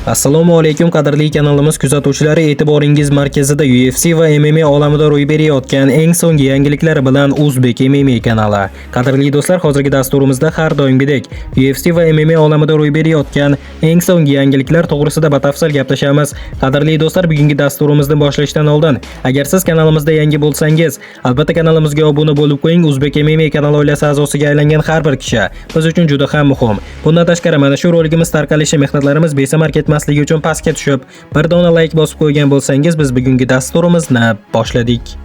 Assalomu alaykum qadrli kanalimiz kuzatuvchilari, e'tiboringiz markazida UFC va MMA olamida ro'y berayotgan eng so'nggi yangiliklar bilan Uzbek MMA kanali. Qadrli do'stlar, hozirgi dasturimizda har doimgidek UFC va MMA olamida ro'y berayotgan eng so'nggi yangiliklar to'g'risida batafsil gaplashamiz. Qadrli do'stlar, bugungi dasturimizni boshlashdan oldin, agar siz kanalimizda yangi bo'lsangiz, albatta kanalimizga obuna bo'lib qo'ying. Uzbek MMA kanali oilasi a'zosiga aylangan har bir kishi biz uchun juda ham muhim. Bundan tashqari, mana shu roligimiz tarqalishi, mehnatlarimiz besamar ketmasligi uchun pastga tushib, bir dona like bosib qo'ygan bo'lsangiz, biz bugungi dasturimizni boshladik.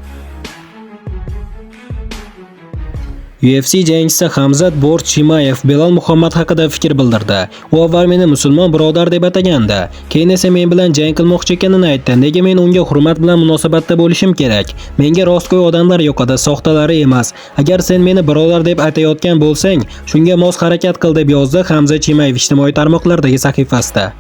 UFC jangchisi Hamzat Bort Chimaev Belal Muhammad haqida fikr bildirdi. U avval meni musulmon birodar deb atagandi. Keyin esa men bilan jang qilmoqchi ekanini aytdi. Nega men unga hurmat bilan munosabatda bo'lishim kerak? Menga rostgo'y odamlar yoqadi, soxtalari emas. Agar sen meni birodar deb aytayotgan bo'lsang, shunga mos harakat qil, deb yozdi Hamza Chimaev ijtimoiy tarmoqlardagi sahifasida.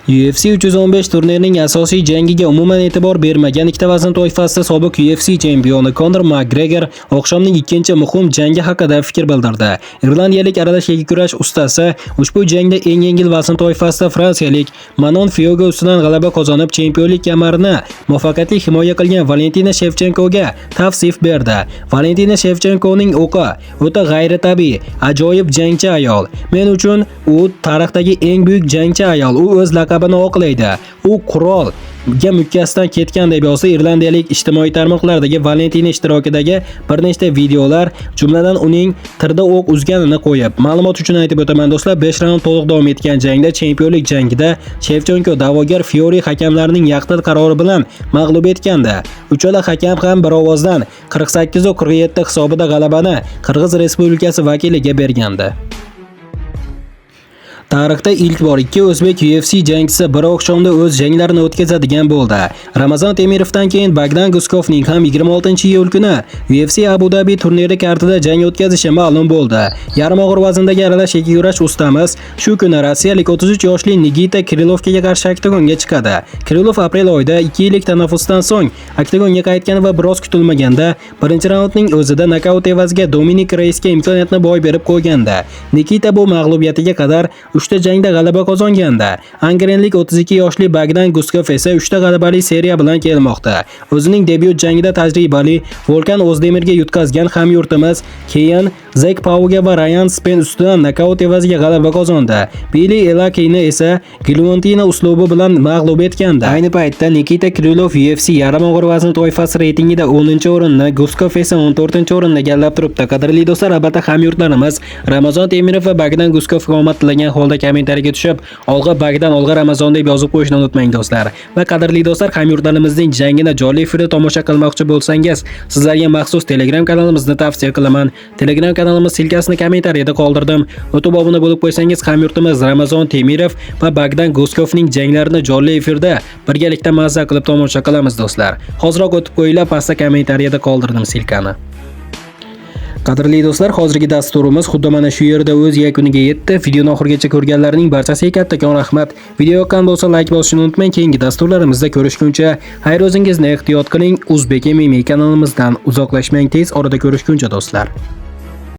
UFC 315 turnirining asosiy jangiga umuman e'tibor bermagan ikkita vazn toifasida sobiq UFC chempioni Conor McGregor oqshomning ikkinchi muhim jangi haqida fikr bildirdi. Irlandiyalik aralash kurash ustasi ushbu jangda eng yengil vazn toifasida fransiyalik Manon Fioga ustidan g'alaba qozonib, chempionlik kamarini muvaffaqiyatli himoya qilgan Valentina Shevchenkoga tavsif berdi. Valentina Shevchenkoning o'qi o'ta g'ayritabiiy, ajoyib jangchi ayol. Men uchun u tarixdagi eng buyuk jangchi ayol. U o'z laqabini oqlaydi. U qurolga mukkasidan ketgan, deb yozdi irlandiyalik ijtimoiy tarmoqlardagi Valentina ishtirokidagi bir nechta videolar, jumladan uning tirda o'q uzganini qo'yib. Ma'lumot uchun aytib o'taman do'stlar, 5 raund to'liq davom etgan jangda, chempionlik jangida Shevchenko da'vogar Fiori hakamlarining yakdil qarori bilan mag'lub etgandi. Uchala hakam ham bir ovozdan 48-47 hisobida g'alabani Qirg'iz Respublikasi vakiliga bergandi. Tarixda ilk bor ikki o'zbek UFC jangchisi bir oqshomda o'z janglarini o'tkazadigan bo'ldi. Ramazon Temirovdan keyin Bogdan Guskovning ham 26-iyul kuni UFC Abu Dhabi turniri kartida jang o'tkazishi ma'lum bo'ldi. Yarim og'ir vazndagi aralash kurash ustamiz shu kuni rossiyalik 33 yoshli Nikita Krilovga qarshi oktagonga chiqadi. Krilov aprel oyida 2 yillik tanaffusdan so'ng oktagonga qaytgan va biroz kutilmaganda birinchi raundning o'zida nokaut evaziga Dominik Reysga imkoniyatni boy berib qo'ygandi. Nikita bu mag'lubiyatiga qadar 3 ta jangda g'alaba qozongandi. Angrenlik 32 yoshli Bogdan Guskov esa 3 ta g'alabali seriya bilan kelmoqda. O'zining debyut jangida tajribali Volkan O'zdemirga yutqazgan hamyurtimiz keyin Zek Pauga va Ryan Spen ustidan nokaut evaziga g'alaba qozondi. Billy Elakini esa gilyotina uslubi bilan mag'lub etgandi. Ayni paytda Nikita Krylov UFC yarim og'ir vazn toifasi reytingida 10-o'rinni, Guskov esa 14-o'rinni egallab turibdi. Qadrli do'stlar, albatta hamyurtlarimiz Ramazon Temirov va Bogdan Guskovga omad tilagan holda kommentariyaga tushib, olg'a Bogdan, olg'a Ramazon deb yozib qo'yishni unutmang do'stlar. Va qadrli do'stlar, hamyurtlarimizning jangini jonli efirda tomosha qilmoqchi bo'lsangiz, sizlarga maxsus Telegram kanalimizni tavsiya qilaman. Telegram kanalimiz silkasini kommentariyada qoldirdim. O'tib obuna bo'lib qo'ysangiz, hamyurtimiz Ramazon Temirov va Bogdan Guskovning janglarini jonli efirda birgalikda mazza qilib tomosha qilamiz do'stlar. Hoziroq o'tib qo'yinglar, pastda kommentariyada qoldirdim silkani. Qadrli do'stlar, hozirgi dasturimiz xuddi mana shu yerda o'z yakuniga yetdi. Videoni oxirigacha ko'rganlarning barchasiga kattakon rahmat. Video yoqqan bo'lsa like bosishni unutmang. Keyingi dasturlarimizda ko'rishguncha xayr, o'zingizni ehtiyot qiling. Uzbek MMA kanalimizdan uzoqlashmang. Tez orada ko'rishguncha do'stlar.